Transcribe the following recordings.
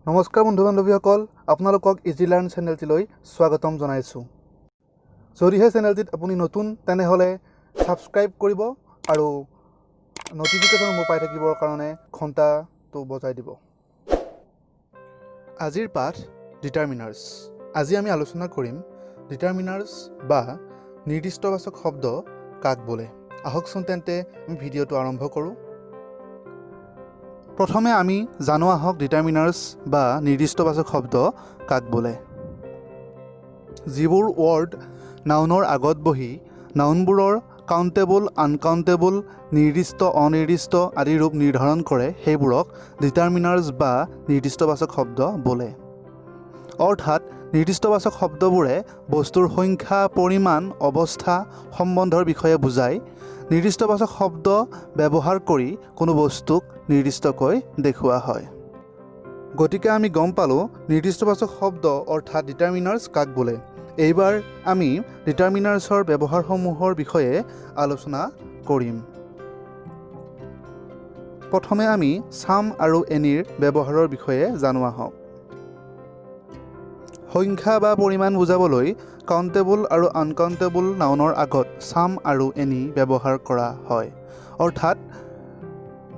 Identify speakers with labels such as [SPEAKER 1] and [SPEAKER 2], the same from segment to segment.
[SPEAKER 1] নমস্কাৰ বন্ধু বান্ধৱীসকল, আপোনালোকক ইজি লাৰ্ণ চেনেলটিলৈ স্বাগতম জনাইছোঁ। যদিহে চেনেলটিত আপুনি নতুন, তেনেহ'লে ছাবস্ক্ৰাইব কৰিব আৰু ন'টিফিকেশ্যনসমূহ পাই থাকিবৰ কাৰণে ঘণ্টাটো বজাই দিব। আজিৰ পাঠ ডিটাৰমিনাৰ্ছ। আজি আমি আলোচনা কৰিম ডিটাৰমিনাৰ্ছ বা নিৰ্দিষ্টবাচক শব্দ কাক বোলে। আহকচোন তেন্তে আমি ভিডিঅ'টো আৰম্ভ কৰোঁ। প্ৰথমে আমি জানো আহক ডিটাৰমিনাৰ্ছ বা নিৰ্দিষ্টবাচক শব্দ কাক বোলে। যিবোৰ ৱৰ্ড নাউনৰ আগত বহি নাউনবোৰৰ কাউণ্টেবল, আনকাউণ্টেবল, নিৰ্দিষ্ট, অনিৰ্দিষ্ট আদি ৰূপ নিৰ্ধাৰণ কৰে, সেইবোৰক ডিটাৰমিনাৰ্ছ বা নিৰ্দিষ্টবাচক শব্দ বোলে। অৰ্থাৎ নিৰ্দিষ্টবাচক শব্দবোৰে বস্তুৰ সংখ্যা, পৰিমাণ, অৱস্থা, সম্বন্ধৰ বিষয়ে বুজায়। নিৰ্দিষ্টবাচক শব্দ ব্যৱহাৰ কৰি কোনো বস্তুক নিৰ্দিষ্টকৈ দেখুওৱা হয়। গতিকে আমি গম পালোঁ নিৰ্দিষ্টবাচক শব্দ অৰ্থাৎ ডিটাৰমিনাৰ্ছ কাক বোলে। এইবাৰ আমি ডিটাৰমিনাৰ্ছৰ ব্যৱহাৰসমূহৰ বিষয়ে আলোচনা কৰিম। প্ৰথমে আমি চাম আৰু এনিৰ ব্যৱহাৰৰ বিষয়ে জানো আহক। সংখ্যা বা পৰিমাণ বুজাবলৈ কাউণ্টেবল আৰু আনকাউণ্টেবল নাউনৰ আগত চাম আৰু এনি ব্যৱহাৰ কৰা হয়। অৰ্থাৎ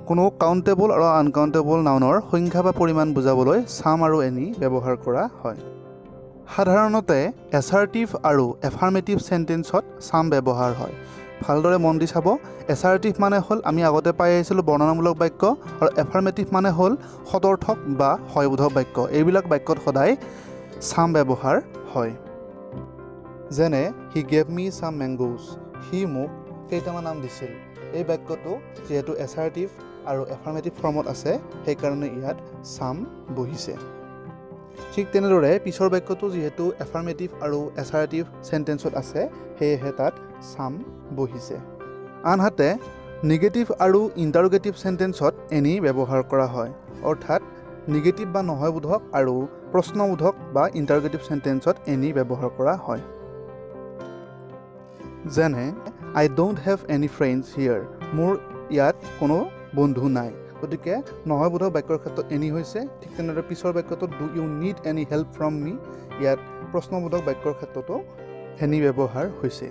[SPEAKER 1] কোনো কাউণ্টেবল আৰু আনকাউণ্টেবল নাউনৰ সংখ্যা বা পৰিমাণ বুজাবলৈ চাম আৰু এনি ব্যৱহাৰ কৰা হয়। সাধাৰণতে এছাৰ্টিভ আৰু এফাৰ্মেটিভ চেণ্টেন্সত চাম ব্যৱহাৰ হয়। ভালদৰে মন দি চাব। এছাৰ্টিভ মানে হ'ল আমি আগতে পাই আহিছিলোঁ বৰ্ণনামূলক বাক্য, আৰু এফাৰ্মেটিভ মানে হ'ল সদৰ্থক বা হয়বোধক বাক্য। এইবিলাক বাক্যত সদায় চাম ব্যৱহাৰ হয়। যেনে "He gave me some mangoes", সি মোক কেইটামান আম দিছিল। এই বাক্যটো যিহেতু এছাৰ্টিভ আৰু এফাৰ্মেটিভ ফৰ্মত আছে, সেইকাৰণে ইয়াত চাম বহিছে। ঠিক তেনেদৰে পিছৰ বাক্যটো যিহেতু এফাৰ্মেটিভ আৰু এছাৰ্টিভ চেণ্টেন্সত আছে, সেয়েহে তাত চাম বহিছে। আনহাতে নিগেটিভ আৰু ইণ্টাৰোগেটিভ চেণ্টেন্সত এনি ব্যৱহাৰ কৰা হয়। অৰ্থাৎ নিগেটিভ বা নহয়বোধক আৰু প্ৰশ্নবোধক বা ইণ্টাৰোগেটিভ চেণ্টেন্সত এনি ব্যৱহাৰ কৰা হয়। যেনে "I don't have any friends here", মোৰ ইয়াত কোনো বন্ধু নাই। গতিকে নহয়বোধক বাক্যৰ ক্ষেত্ৰত এনি হৈছে। ঠিক তেনেদৰে পিছৰ বাক্যটোত "Do you need any help from me?", ইয়াত প্ৰশ্নবোধক বাক্যৰ ক্ষেত্ৰতো এনি ব্যৱহাৰ হৈছে।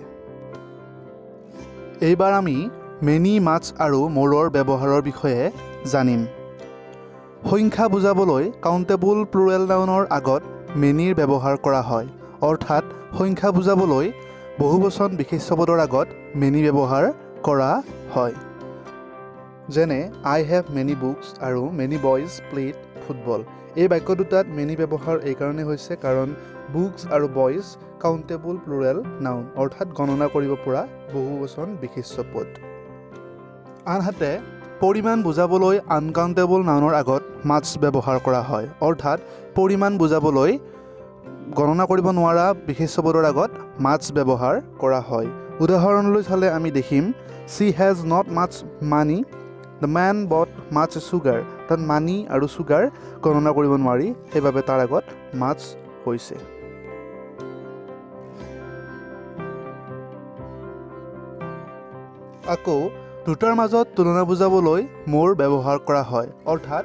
[SPEAKER 1] এইবাৰ আমি মেনি, মাছ আৰু মোৰৰ ব্যৱহাৰৰ বিষয়ে জানিম। সংখ্যা বুজাবলৈ কাউণ্টেবল প্লুৰেল নাউনৰ আগত মেনিৰ ব্যৱহাৰ কৰা হয়। অৰ্থাৎ সংখ্যা বুজাবলৈ বহুবচন বিশেষ্য পদৰ আগত মেনি ব্যৱহাৰ কৰা হয়। যেনে "I have many books" আৰু "Many boys played football"। এই বাক্য দুটাত মেনি ব্যৱহাৰ এইকাৰণে হৈছে কাৰণ বুকছ আৰু বয়জ কাউণ্টেবল প্লুৰেল নাউন, অৰ্থাৎ গণনা কৰিব পৰা বহুবচন বিশেষ্য পদ। আনহাতে পৰিমাণ বুজাবলৈ আনকাউণ্টেবল নাউনৰ আগত মাছ ব্যৱহাৰ কৰা হয়। অৰ্থাৎ পৰিমাণ বুজাবলৈ গণনা কৰিব নোৱাৰা বিশেষ্য পদৰ আগত মাছ ব্যৱহাৰ কৰা হয়। উদাহৰণলৈ চালে আমি দেখিম, "She has not much money", "The man bought much sugar"। তাত মানি আৰু চুগাৰ গণনা কৰিব নোৱাৰি, সেইবাবে তাৰ আগত মাছ হৈছে। আকৌ দুটাৰ মাজত তুলনা বুজাবলৈ মোৰ ব্যৱহাৰ কৰা হয়। অৰ্থাৎ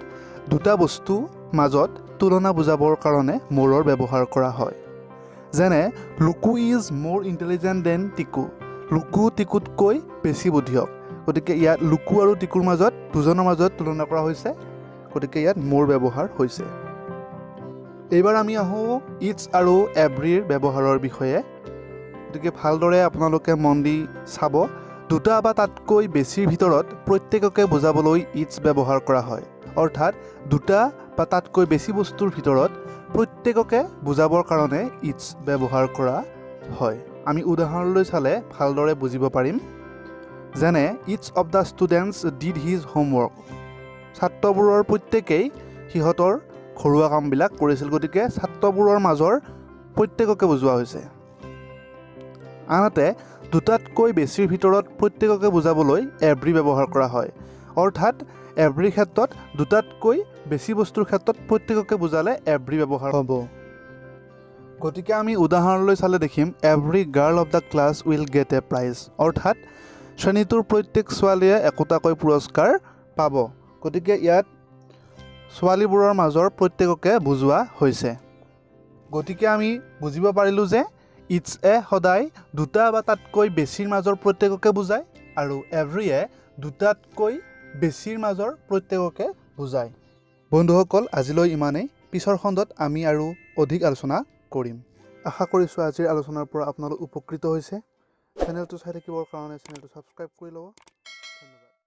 [SPEAKER 1] দুটা বস্তু মাজত তুলনা বুজাবৰ কাৰণে মোৰৰ ব্যৱহাৰ কৰা হয়। যেনে "Luku is more intelligent than Tiku", লুকু টিকুতকৈ বেছি বুদ্ধিয়ক। গতিকে ইয়াত লুকু আৰু টিকুৰ মাজত, দুজনৰ মাজত তুলনা কৰা হৈছে। গতিকে ইয়াত মোৰ ব্যৱহাৰ হৈছে। এইবাৰ আমি আহোঁ ইচ আৰু এভৰিৰ ব্যৱহাৰৰ বিষয়ে। গতিকে ভালদৰে আপোনালোকে মন দি চাব। দুটা বা তাতকৈ বেছিৰ ভিতৰত প্ৰত্যেককে বুজাবলৈ ইচ ব্যৱহাৰ কৰা হয়। অৰ্থাৎ দুটা বা তাতকৈ বেছি বস্তুৰ ভিতৰত প্ৰত্যেককে বুজাবৰ কাৰণে ইচ ব্যৱহাৰ কৰা হয়। আমি উদাহৰণলৈ চালে ভালদৰে বুজিব পাৰিম। যেনে "Each of the students did his homework", ছাত্ৰবোৰৰ প্ৰত্যেকেই সিহঁতৰ ঘৰুৱা কামবিলাক কৰিছিল। গতিকে ছাত্ৰবোৰৰ মাজৰ প্ৰত্যেককে বুজোৱা হৈছে। আনহাতে দুটাতকৈ বেছিৰ ভিতৰত প্ৰত্যেককে বুজাবলৈ এভৰি ব্যৱহাৰ কৰা হয়। অৰ্থাৎ এভৰিৰ ক্ষেত্ৰত দুটাতকৈ বেছি বস্তুৰ ক্ষেত্ৰত প্ৰত্যেককে বুজালে এভৰি ব্যৱহাৰ হ'ব। গতিকে আমি উদাহৰণলৈ চালে দেখিম, "Every girl of the class will get a prize", অৰ্থাৎ শ্ৰেণীটোৰ প্ৰত্যেক ছোৱালীয়ে একোটাকৈ পুৰস্কাৰ পাব। গতিকে ইয়াত ছোৱালীবোৰৰ মাজৰ প্ৰত্যেককে বুজোৱা হৈছে। গতিকে আমি বুজিব পাৰিলোঁ যে ইচ এ সদায় দুটা বা তাতকৈ বেছিৰ মাজৰ প্ৰত্যেককে বুজায় আৰু এভৰিয়ে দুটাতকৈ বেছিৰ মাজৰ প্ৰত্যেককে বুজায়। বন্ধুসকল, আজিলৈ ইমানেই। পিছৰ খণ্ডত আমি আৰু অধিক আলোচনা কৰিম। আশা কৰিছোঁ আজিৰ আলোচনাৰ পৰা আপোনালোক উপকৃত হৈছে। চেনেলটো চাই থাকিবৰ কাৰণে চেনেলটো ছাবস্ক্ৰাইব কৰি ল'ব।